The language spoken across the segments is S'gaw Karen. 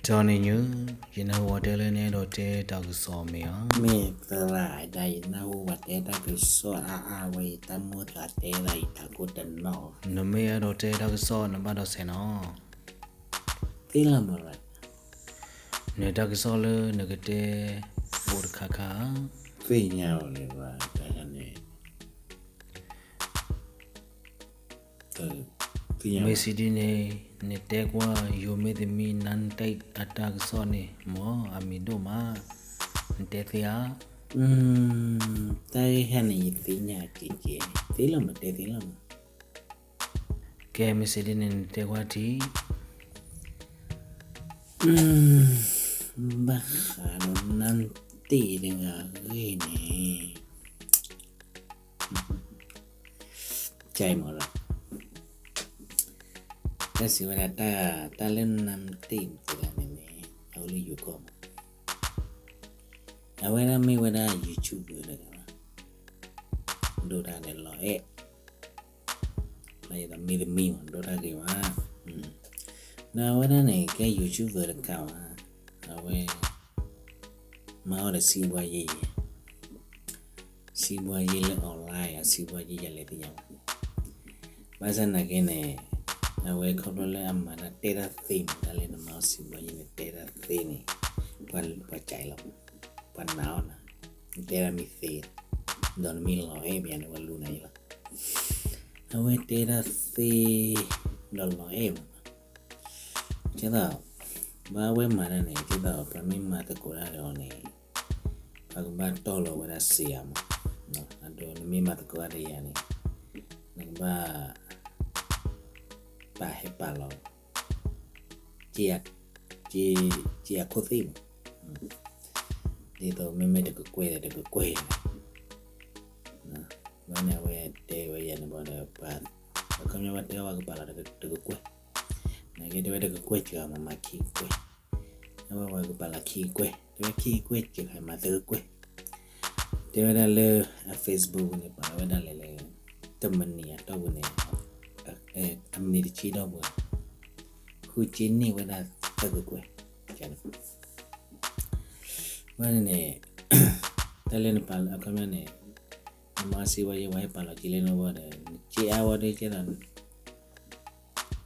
ဒီးန့ၣ်ညါ, ယနၢ်ဟူဝဲတဲလၢနအဲၣ်ဒိးတဲတၢ်ကစီၣ်မ့ၢ်ဧါ. မ့ၢ်သရၣ်ဒၣ် ယနၢ်ဟူဝဲတဲတၢ်ကစီၣ်အါအါဝဲ ယတၢ်မိၣ်သးတဲဒၣ်ယတၢ်ခိၣ်တနီၤ. နမ့ၢ်အဲၣ်ဒိးတဲတၢ်ကစီၣ် နဘၣ်ဒီးစဲးနီၤ. သ့လီၤမးရၣ်. နတၢ်ကစီၣ်လၢနကတဲအိၣ်တခါခါ. သ့ၣ်ညါလီၤန့ၣ်ရၣ် တၢ်န့ၣ် မ့ၢ်စံးဒ်န့ၣ် နတဲကွၢ် ယိၤမ့ၢ်သမံးနါနတၢ်အတၢ်ကစီၣ်န့ၣ် မ့ၢ်အမံၤဒိၣ်မး, နတဲသ့ဧါ. တၢ်ဂ့ၢ်ဟဲန့ၣ် ယသ့ၣ်ညါက့ၤက့ၤ, သ့လီၤမး တဲသ့လီၤမး. ကဲ မ့ၢ်စံးဒ်န့ၣ် နတဲကွၢ်ထံ. ဘၣ်ဃးဒီးနါနတ့ၢ်တဂၤအဂ့ၢ်န့ၣ် ကဲမးလီၤ. တၢ်စံးဝဲဒၣ် တၢ်လၢနါနတ့ၢ်တဂၤန့ၣ်န့ၣ် အအိၣ်လၢယိၤကီၢ်မး, အဝဲဒၣ်မ့ၢ်ဝဲဒၣ် YouTuber တဂၤလီၤ. ဒိၣ်တၢ်ဒီးလီၤအဲၣ်, မ့ၢ်သမံးမး ဒိၣ်တၢ်ဂ့ၤမး. ဒီးအဝဲဒၣ်န့ၣ် ကဲ YouTuber တဂၤမး, အဝဲ မၤအီၣ်ဒီးစံးဘှါယ့ၢ်ယဲၢ်, စံးဘှါယ့ၢ်လၢ online အစံးဘှါယ့ၢ်ယဲၢ်လဲၣ်သ့ၣ်ညါဘၣ်. ဘၣ်ဆၣ်နာ်က့န့ၣ် အဝဲခီဖျိလၢအမၤတၢ်တဲတၢ်သ့မး တၢ်လၢနမၤအီၣ်စံးဘှါယ့ၢ်နတဲတၢ်သ့န့ၣ် ပှၤကဲလီၤ, ပှၤနာ်အီၤနၤ, နတဲတၢ်မ့ၢ်သ့, ဒီးနမ့ၢ်လီၤအဲၣ်ပယၤန့ၣ် ပှၤလူၤနၤယဲလီၤ. အဝဲတဲတၢ်သ့ ဒီးလီၤအဲၣ်မး ကဲသိး ဘၣ်ဝဲမၤတၢ်န့ၣ် ကဲသိး ပှၤမ့ၢ်မၤသကိးတၢ်ဒီးအီၤန့ၣ် ပှၤကဘၣ်တီၢ်လီၤဝဲဒၣ်စ့အါမး, အဒိ နမ့ၢ်မၤသကိးတၢ်ဒီးယၤန့ၣ် နကဘၣ် ပာ်ဟဲပာ်လီၤ က့အခိၣ်သ့ၣ်မး, ဒ်သိးမ့မ့ၢ်တကကွဲၢ်ဒီးတကကွဲၢ်န့ၣ် ဘၣ်န့ၣ်အဝဲတဲဝဲယၤန့ၣ်ဘၣ်ဒီး အခီပညီဝဲတဲဝဲကပာ်လီၤတကကွဲၢ်, နာ်က့တဲဝဲတကကွဲၢ်စှၤမး မၤခံကကွဲၢ်, အဝဲဝဲကပာ်လီၤခံကကွဲၢ်, တဲဝဲခံကကွဲၢ်စှၤမး သၢကကွဲၢ်, တဲဝဲဒၣ်လၢအ Facebook န့ၣ် ပာ်လီၤဝဲဒၣ်လဲၣ်လၢ တမံးနံးအတီၢ်ပူၤန့ၣ် အမံးနံးတဆံတီၢ်ပူၤ ဃုက့န့ၢ်ဝဲဒၣ်သၢကကွဲၢ်, ဘၣ်န့ၣ်န့ၣ် တၢ်လၢနပာ်လီၤအခီပညီန့ၣ် နမၤစံးဝဲယဲၢ်ဝဲဟဲပာ်လီၤက့ၤလၢနဂီၢ်ဒီး နက့အါဝဲဒီး ကဲသိး ကဲသိး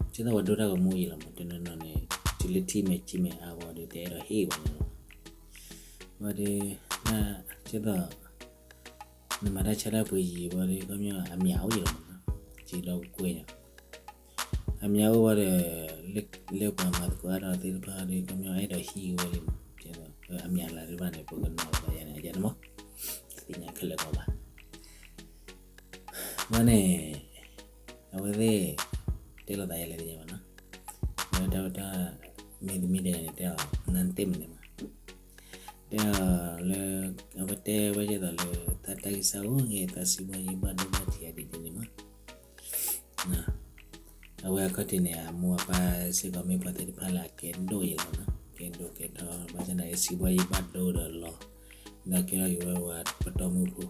ပှၤဒိတၢ်ဂီၤမူယဲၢ်လီၤမး တနီၤနီၤန့ၣ် တုၤလၢထံၣ်မဲာ်ကံမဲာ်အါဝဲဒီး တအဲၣ်ဒိးဟ့ၣ်ဝဲန့ၣ်လီၤ. ဝဲဒီး ကဲသိး နမၤတၢ်ဆါတၢ်ပှ့ၤယံာ်ဝဲဒီး ခီပညီအမံၤအိၣ်ယဲၢ်လီၤမးနီၤ, က့ဒီးကွဲၢ်ညါ အမံၤအိၣ်ဝဲဒီး လၢပှၤမၤသကိးအါထီၣ်သ့ၣ်တဖၣ်ဒီး ခီပညီအဲၣ်ဒိးဟံးဝဲလံမး, ကဲသိး အမံၤအလၤတဖၣ်န့ၣ် ပကနီၤလီၤသးယါန့ၣ် ယါန့ၣ်မး တသ့ၣ်ညါခဲလၢာ်ကီးဘၣ်. ဝဲန့ၣ် အဝဲသ့ၣ် တဲလိာ်သးယါလဲၣ်သ့ၣ်ညါဘၣ်နီၤ, ဝဲတၢ်ဝဲတၢ် မ့ၢ်သမံးတဂၤန့ၣ် တဲအီၤ နါနတ့ၢ်မနုၤမး တဲအီၤလၢ အဝဲတဲဝဲဒ်သိးလၢ သးတၢ်ဂံၢ်စၢ်အိၣ်ဂ့ၤ သးစံးဘှါယံာ်ဘၣ်ဒိဘၣ်ထံးအဒ်န့ၣ်မး, အဝဲအခီၣ်ထံးန့ၣ် အမိၢ်အပၢ်စ့ၢ်ကီးမ့ၢ်ပှၤသ့ၣ်တဖၣ်လၢအကဲဒိၣ်ယဲၢ်လီၤနီၤ, ကဲဒိၣ်ကဲထီ ဘၣ်ဆၣ်သနာ်က့ စံးဘှါယံာ်ဘၣ်ဒိဒီးလီၤ, ဒီးကဲထီၣ်က့ၤဝဲဝဲပတီၢ်မုၢ်ဖိ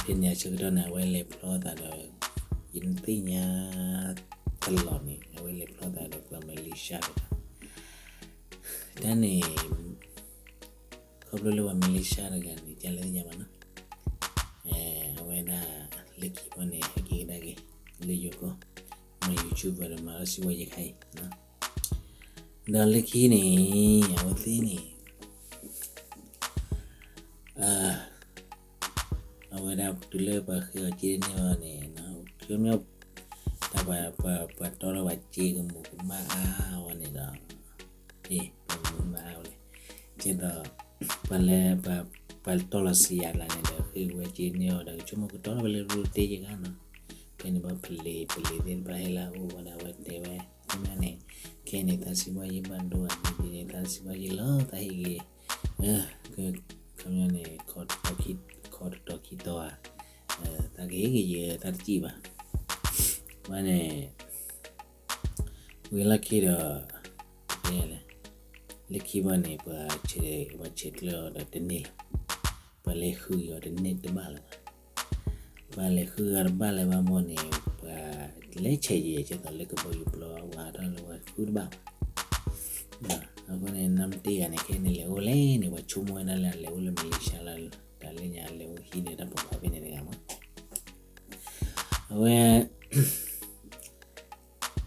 ဖဲန့ၣ်အဆၢကတီၢ်န့ၣ် အဝဲလဲၤဖျီသးဒီး ယနသ့ၣ်ညါတလီၢ်န့ၣ် အဝဲလဲၤဖျီသးဒီးပှၤမလ့ၡါတဂၤ, တၢ်န့ၣ် ခီဖျိလၢပှၤမလ့ၡါတဂၤန့ၣ် ကလဲၣ်သ့ၣ်ညါဘၣ်နီၤ, အဝဲဒၣ် လၢခံဘီန့ၣ် ဟဲက့ၤကဒါက့ၤ လၢယိၤကီၢ် မၤ YouTuber ဒီးမၤလီၤစံးဝဲယခါအံၤ ဒီးလၢခံန့ၣ် အဝဲသ့ၣ်န့ၣ် အဝဲဒၣ်တုၤလၢပှၤဃ့အီၤက့ၤန့ၢ်အီၤန့ၣ် ခီပညီ တၢ်ပှၤတီထီၣ်ပှၤစ့ကမူးကမၣ်အါဝဲန့ၣ်ဒီး ပမူးကမၣ်အါဝဲလဲၣ်, ကဲသိး ပှၤလၢ ပှၤတီလီၤစံးယၤလၢန့ၣ်ဒီး ဃ့ဝဲက့ၤန့ၢ်အီၤဒီး ကဆိကမိၣ်ကတီထီၣ်ဝဲလၢရူတ့ယဂၤနီၤ, ဖဲန့ၣ်ဘၣ်ပလံၤ ပလံၤသ့ၣ်တဖၣ်ဟဲလၢအအိၣ်ဝဲဒီး အဝဲတဲဝဲ ခီပညီန့ၣ် ခဲအံၤန့ၣ် သးစံးဘှါယံာ်ဘၣ်ဒိဘၣ်ထံးဒ်န့ၣ် သးစံးဘှါယံာ်လီၤ သးဟ့ၣ်ဂ့ၤ ခီပညီန့ၣ် ခီတတီၤခံတီၤဧါ, သးကဟ့ၣ်ဂ့ၤယဲ သးတစံးဘၣ်. ဝဲန့ၣ် ဝံၤလီၢ်ခံဒီး တဲလဲၣ်, လၢခံဘၣ်န့ၣ် ပှၤဆဲးကျၢအီၤဒီးတန့ၢ်လၢၤ, ပှၤလဲၤဃုအီၤတန့ၢ်တဘၣ်လၢၤဘၣ်. ပှၤလဲၤဃုအီၤတဘၣ်လၢၤဘၣ်ဘီန့ၣ် ပှၤလဲၤဆဲးယဲၢ်ကဲသိးလၢကဘီယူၤပျီဝဲထီၣ်လၢပှၤဃုတဘၣ်ဘၣ်. အဃိန့ၣ် နမ့ၢ်တ့ၢ်ယၤန့ၣ် ခဲအံၤနလဲၤအိၣ်လဲၣ်န့ၣ် ပှၤဆိကမိၣ်ဝဲဒၣ်လၢအလဲၤအိၣ်လၢ Malaysia လီၤ, တၢ်လၢညါလဲၤအိၣ်ဟံးန့ၢ်တၢ်ပိာ်ခွါဖဲန့ၣ်တဂၤမး. အဝဲ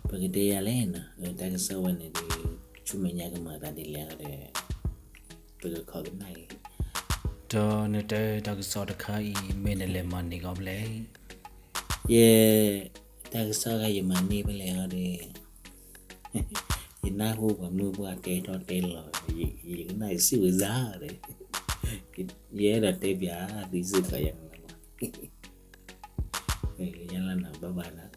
ပကတဲယၤလဲၣ်နီၤ, တၢ်ကစီၣ်ဝဲန့ၣ်ဒီး ဆူမဲာ်ညါကမၤသးဒ်လဲၣ်ဒီး ပကခိးကနၣ်အံၤ, ဒီးနတဲတၢ်ကစီၣ်တခါအံၤ မ့ၢ်နလဲၤမၤန့ၢ်ကီးဖဲလဲၣ်. ယဲ တၢ်ကစီၣ်ခါယမၤန့ၢ်ဖဲလဲၣ်အီၤဒီး ယနၢ်ဟူပှၤမုၢ်ပှၢ်တဲထီၣ်တဲလီၤ, ယကနၣ်ယစံးဝဲစၢ်ဒီး ယအဲၣ်ဒိးတဲပၠးသုစ့ၢ်ကီးယၤန့ၣ်လီၤ. ယလၢနဘၣ်ဘၣ်နၤ